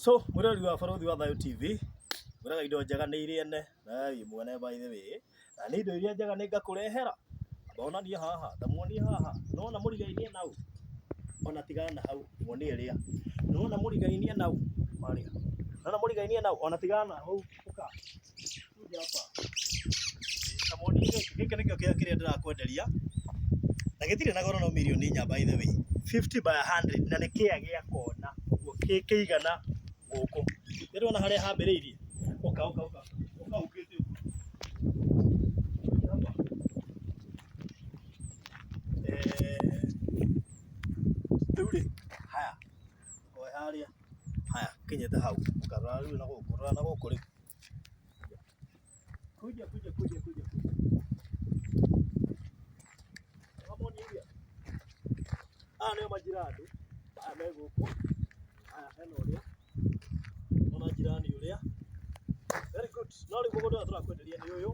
So mwĩroreri wa Barũthi wa Thayũ TV, ngwĩraga indo njega nĩ irĩ ene, na we wĩ mwene by the way, na nĩ indo iria njega nĩ ngakũrehera. Amba onanie haha, ta muonie haha, nĩwona mũrigainie nau? Ona tigana na hau, muonie ĩrĩa. Nĩwona mũrigainie nau? Harĩa. Nĩwona mũrigainie nau? Ona tigana na hau, ũka. Kuja hapa. Ta muonie gĩkĩ, gĩkĩ nĩkĩo kĩea kĩrĩa ndĩrakwenderia, na gĩtirĩ na goro no mirioni inya by the way, 50 by 100 na nĩ kĩea gĩa kona, ũguo kĩigana gũkũ. Nĩ ndĩrona harĩa hambĩrĩirie? Ũka ũka ũka, ũka ũkĩte ũguo. Hapa. Eh, rĩu rĩ, haya, oe harĩa, haya, kinyĩte hau, ũka rora rĩu na gũkũ, rora na gũkũ rĩu. Kuja kuja kuja kuja kuja. Wamoni iria. Aya nĩo majirani. Aya me gũkũ. Aya hena ũrĩa. Ona jirani ũrĩa. Very good. No rĩu mũgũnda ũrĩa tũrakwenderia nĩ ũyũ.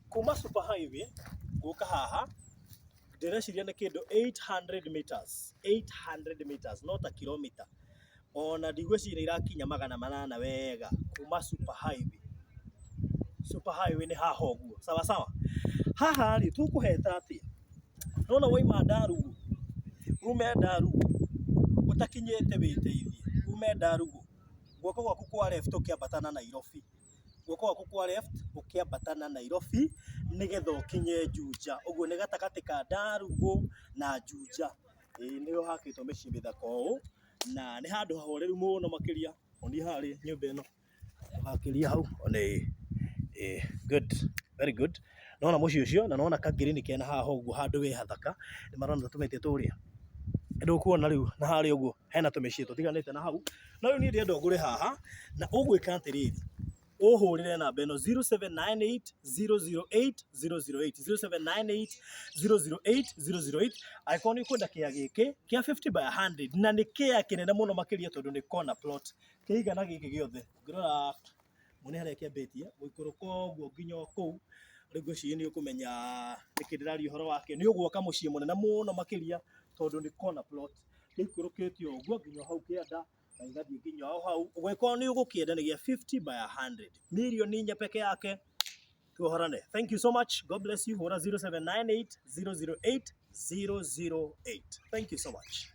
Kuma super highway gũka haha ndĩreciria nĩ kĩndũ 800 meters. 800 meters no ta kilomita. Ona ndigwĩciria irakinya 800 wega kuma super highway. Super highway nĩ haha ũguo. Sawa sawa. Haha rĩ tũkũheta atĩa? Nĩwona wauma Ndarugu, ume Ndarugu ũtakinyĩte wĩteithie, ume Ndarugu guoko gwaku kwa left ũkĩambata na Nairobi, guoko gwaku kwa left ũkĩambata na Nairobi nĩgetha ũkinye Juja. Ũguo nĩ gatagatĩ ka Ndarugu na Juja. Ĩĩ nĩho hakĩtwo mĩciĩ mĩthaka ũũ, na nĩ handũ hahoreru mũno makĩria. Onia harĩa nyũmba ĩno. Ndũgakĩrie hau nĩ good, very good. Nĩwona mũciĩ ũcio na nĩwona ka green kena haha ũguo handũ we hathaka, nĩ marona tũmĩtĩ tũrĩa. Ndũkuona rĩu na harĩa ũguo hena tũmĩciĩ tũtiganĩte na hau. No rĩu niĩ ndĩrenda ũgũre haha na ũgwĩka atĩrĩrĩ, ũhũrĩre namba ĩno 0798 008 008, 0798 008 008 angĩkorwo nĩ ũkwenda kĩea gĩkĩ kĩa 50 by 100 na nĩ kĩea kĩnene mũno makĩria tondũ nĩ corner plot. Kĩigana gĩkĩ gĩothe, ũngĩrora muone harĩa kĩambĩtie, gũikũrũka ũguo nginya o kũu, rĩu ngwĩciria nĩ ũkũmenya nĩkĩ ndĩraria ũhoro wakĩo. Nĩ ũgwaka mũciĩ mũnene mũno makĩria tondũ nĩ corner plot, gĩikũrũkĩte o ũguo nginya o hau kĩanda na gĩgathiĩ nginya o hau. Ũngĩkorwo nĩ ũgũkĩenda nĩ gĩa 50 by 100, mirioni inya peke yake, tuohorane. Thank you so much, God bless you. Hũra 0798 008 008. Thank you so much.